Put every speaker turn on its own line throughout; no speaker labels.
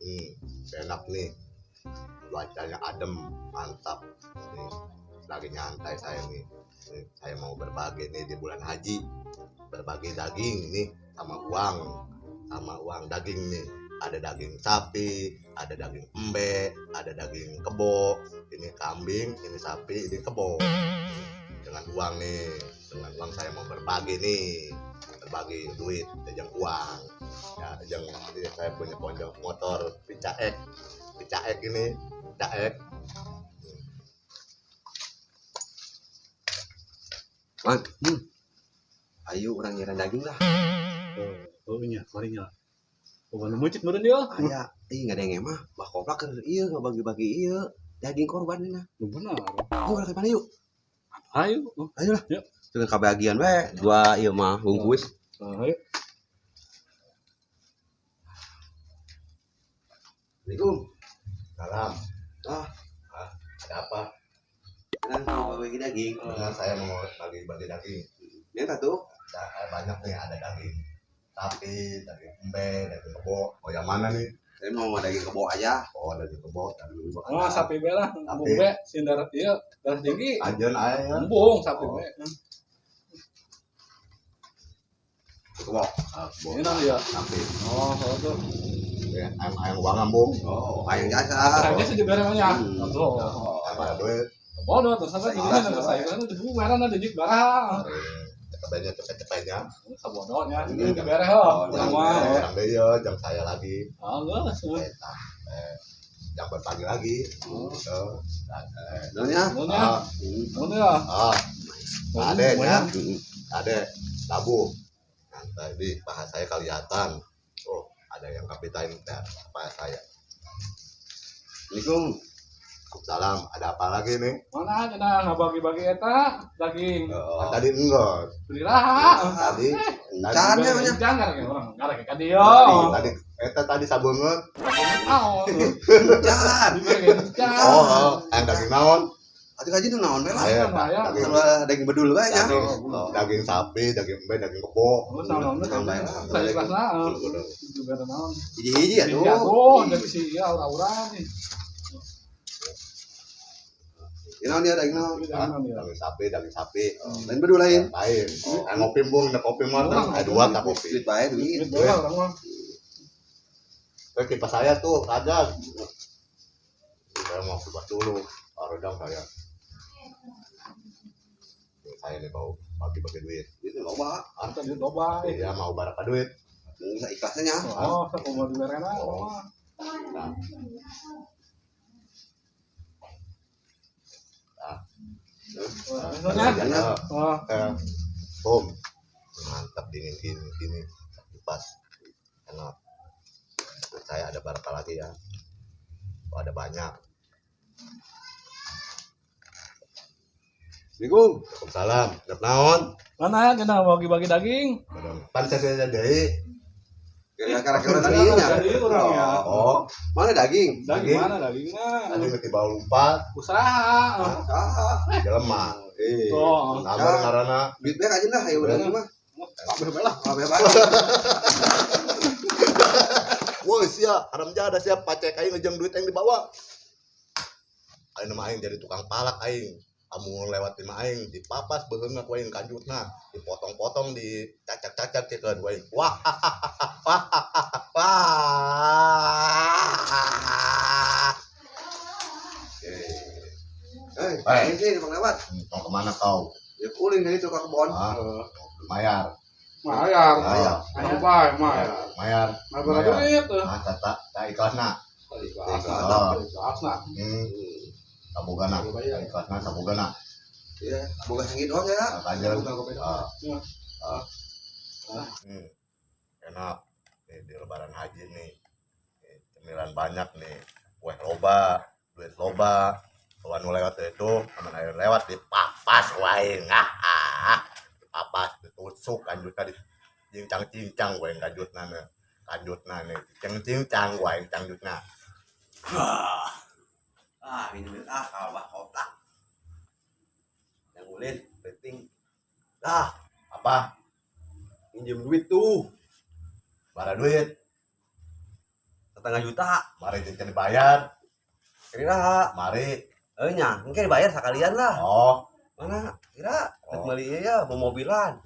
Enak nih. Cuacanya adem, mantap. Nih, lagi nyantai saya nih. Nih, saya mau berbagi nih di bulan haji. Berbagi daging nih sama uang. Sama uang daging nih. Ada daging sapi, ada daging embe, ada daging kebo. Ini kambing, ini sapi, ini kebo. Dengan uang nih, dengan uang saya mau berbagi nih. Berbagi duit, jang uang. Ya, jang ini saya punya ponjong motor Picaek. Picaek ini, Picaek.
Man, ayo orang nyiran daging lah.
Oh, iya, mari nya. Oh, nu mucit meureun ieu.
Aya, ih nggak ada yang emah. Bah koplak keur ieu ngabagi-bagi ieu daging korban ini.
Nu bener.
Ayo urang ke mana yuk?
Ayo.
Ayo lah.
Yuk.
Dengan kabagian we, dua ieu mah bungkus.
Ayo.
Assalamualaikum.
Salam.
Ah.
Ah, ada apa?
Nah, mau bagi daging.
Nah, saya mau bagi-bagi daging.
Ini tuh.
Ada banyak nih, ada daging sapi, daging embe, daging kebo. Oh, yang mana nih?
Saya mau daging kebo aja.
Oh, daging kebo, daging kebo.
Oh, sapi be lah. Embung be, sin darah ieu, darah tinggi.
Ajeun aya ya.
Embung sapi
Oh.
be.
Kebo.
Ah, kebo.
Ini nah ya.
Sapi.
Oh, kalau tuh.
Ya, ayam ayam uang ambung.
Oh, ayam jasa.
Sayangnya sih juga namanya.
Hmm.
Tuh.
Ayam ada duit.
Bodoh terus sampai ini
Ikhlas,
terus saya kan udah merah ada jik barang.
Cepetnya cepet-cepetnya.
Sabodonya,
Ini
ini beres oh.
Oh,
Sama.
Jangan deh ya, jangan saya lagi.
Ah, enggak, semua.
Jangan berbagi lagi.
Oh.
Tuh.
Nonya.
Nunya,
Ah,
nunya.
ah, Ade, ya.
Hmm.
Ade, tabu. Nanti di paha saya kelihatan. Oh, ada yang kapitain ya, paha saya.
Assalamualaikum.
Salam, ada apa lagi nih?
Mana cenah ngabagi-bagi eta daging.
Oh.
Kan tadi enggak.
Belilah.
Tadi
Encan ya, nya.
Jangan kayak orang, karek ka dieu.
Tadi eta tadi sabeungeut.
Ah,
Encan.
encan.
Oh, oh, yang daging naon?
Atuh kaji nu naon we lah.
Aya,
Aya.
daging,
Daging bedul we nya.
daging, daging sapi, daging embe, daging kebo.
Oh, sama naon
Sama bae lah.
Saya kelasna. Juga ada naon.
Hiji-hiji ya tuh.
Iya, tuh, jadi si iya aura-aura nih.
Ini naon dia daging naon?
Ah, daging sapi, daging sapi.
Lain bedul lain.
Lain. Yang ngopi bung, ada kopi mah, ada dua tak kopi.
Duit bae duit.
Duit doang orang mah.
Eh, kipas saya tuh kagak. Saya mau kipas dulu. Baru dong saya. Saya nih mau bagi-bagi duit.
Duit loba.
Kita duit loba.
Iya, mau berapa duit?
Bisa ikhlasnya nya.
Oh, saya mau diberena.
Oh. Nah.
Nunya.
Nah,
Oh,
Om. Mantap dingin gini gini. Kipas. Enak. Saya ada berapa lagi ya? Oh, ada banyak.
Assalamualaikum.
Waalaikumsalam. Dap naon?
mana ya cenah bagi-bagi daging?
Pan saya deui.
Kira-kira tadi nya.
Tadi urang ya.
Oh,
Mana daging?
Daging mana dagingnya?
tadi ngerti bau lompat,
Usaha.
Ah,
jelema. Eh,
Oh.
sabar ngaranna.
duit bae kajeun lah ayo daging mah.
Kabeh bae lah.
Kabeh bae.
Woi, sia, haram jadah sia pacek aing ngejeng duit aing dibawa. Aing mah aing jadi tukang palak aing. Amun lewat di aing dipapas beheungna ku aing kanjutna, dipotong-potong, dicacak-cacak cikeun ku aing. Wah, wah, wah.
Eh,
Eh.
ini sih bang lewat.
Mau kemana kau?
Ya kuling dari tukang kebon.
Ah, mayar.
Mayar.
Mayar.
Mayar bae, mayar.
Mayar.
Mayar duit tuh.
Ah, kata, tak ikhlasna.
Ikhlas. Ikhlasna.
Sabogana. Ikhlasna sabogana.
Iya, boga sengit doang ya.
Kajeun. Ah.
Ya.
Ah. Enak. Nih di lebaran haji nih. Nih, cemilan banyak nih. Kue loba, duit loba. Kalau anu lewat itu, aman air lewat dipapas wae. Ah, ah. Dipapas, ditusuk kanjutna di cincang-cincang wae kanjutna nih. Kanjutna nih, cincang-cincang wae kanjutna.
Ah, minum ah kalau kotak. Yang ulin, penting. Ah,
Apa?
minjem duit tuh.
Bara duit.
1 Setengah juta.
Mari jadi dibayar.
Kira.
Mari.
Nya, engke dibayar sekalian lah.
Oh.
Mana? Kira rek
Oh.
meuli ieu ya, mau mobilan.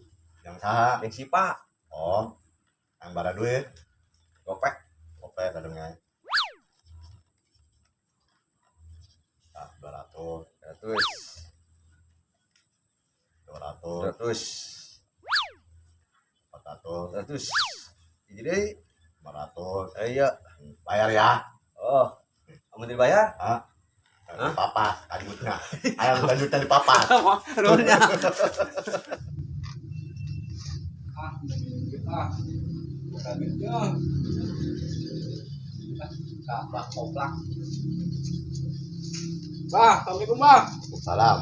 Yang saha?
Yang sipa.
Oh. Yang bara duit.
Gopek.
Gopek kadangnya. Ah, 200.
200.
200.
200.
400.
400. Jadi
500.
Iya.
Bayar ya.
Oh. Kamu dibayar?
Hah?
Hah?
Papas lanjutnya. Ayo lanjutnya di papas.
Nuhunnya.
Ah, duit ah. Bukan duit ya. Ah, koplak. Bah, assalamualaikum bah.
Salam.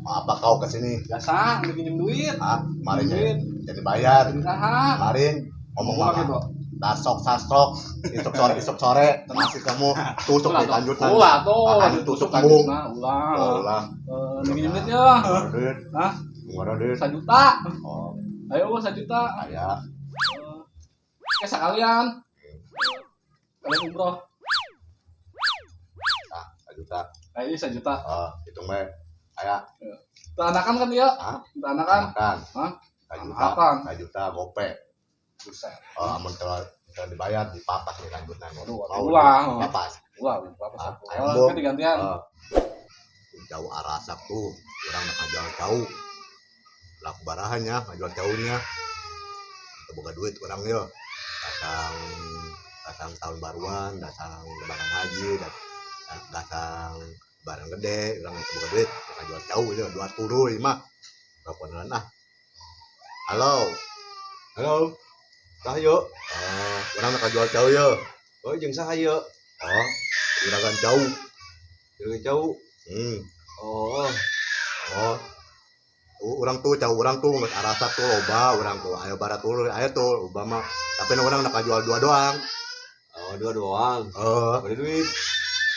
Mau apa kau kesini?
Biasa, ambil pinjam duit.
Ah, kemarin
Duit.
jadi bayar.
Jadi saha.
Kemarin ngomong
Ngomong
apa?
gitu.
Dasok sasok, isuk sore, masih kamu tusuk di lanjutan.
Ulah tuh,
Akan tusuk embung.
Ulah.
Oh, ulah.
Minjem duit ya.
Duit.
Hah?
Nggak ada duit.
1 juta.
Oh,
Ayo, 1 juta.
aya.
Oke, sekalian. Kalian umroh.
Ah, 1 juta.
Ayo 1 juta.
Oh, hitung bae. Aya.
Anakan kan ya?
Hah?
Anakan.
Anakan.
Hah?
1 juta.
Anakan.
1 juta gope.
Buset.
Oh, amun kalau dibayar dipapas nih lanjutnya.
Aduh,
Mau
ulah.
dipapas.
Ulah, dipapas.
Ah,
Oh,
ayam bom.
kan digantian.
Jauh arasak tuh, orang nak ngajual jauh. Laku barahannya, ngajual jauhnya. Atau boga duit orang yo. Datang tahun baruan, datang lebaran haji, datang barang gede, orang nak boga duit, ngajual jauh itu 25. Teleponan ah. Halo.
Halo. Sah yuk.
Oh, orang nak jual jauh yo.
Oh, jeung saha yuk?
Oh, juragan jauh.
Juragan jauh. Oh.
Oh. Orang tuh jauh orang tuh geus arasa tuh loba orang tuh ayo barat turun ayo tuh loba mah. Tapi orang nak jual 2 doang.
Oh, 2 doang.
Oh.
Beli duit.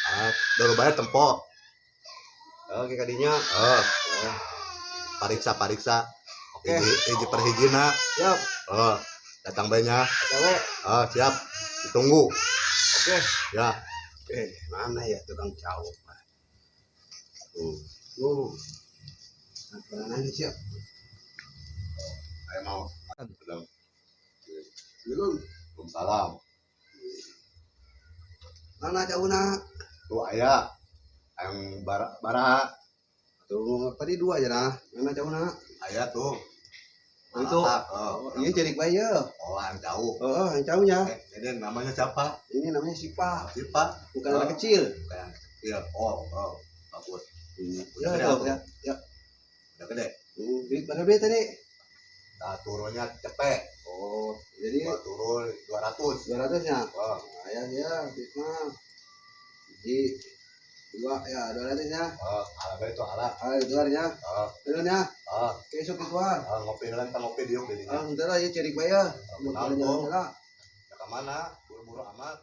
Ah, udah bayar tempo.
Oke, kadinya.
Oh.
Oh.
Pariksa.
Oke.
Hiji per hijina.
Siap.
Oh, datang banyak.
Oke.
Oh, siap. Ditunggu.
Oke.
Ya.
Mana ya tukang jauh? Mana siap?
Ayo mau.
Belum.
Belum salam.
Mana jauh nak?
Tuh ayah. Yang bara.
Tuh tadi 2 aja nah. Mana jauh nak?
Ayah tuh.
Oh, itu.
Oh,
iya jadi bayi.
Oh, yang jauh.
Oh, yang jauhnya.
Ini namanya siapa?
Ini namanya Sipa.
Sipa.
Bukan anak kecil.
Bukan anak kecil. Oh, oh, bagus.
Ya,
Udah gede,
ya, ya.
Udah gede.
Duit berapa duit tadi?
Nah, turunnya cepet.
Oh, jadi
gua turun 200.
200 ya?
Oh.
Nah, ya, ya, duit mah. Hiji, 2, ya, 200 ya.
Oh, ala itu ala.
Ala itu ya.
Oh.
Turun ya.
Oh.
Besok keluar.
Oh, ngopi lah, kita ngopi diuk di sini.
Ah, bentar lah, ya, cari bayar.
Kenal,
Jalan-jalan.
Ya, kemana? Buru-buru amat.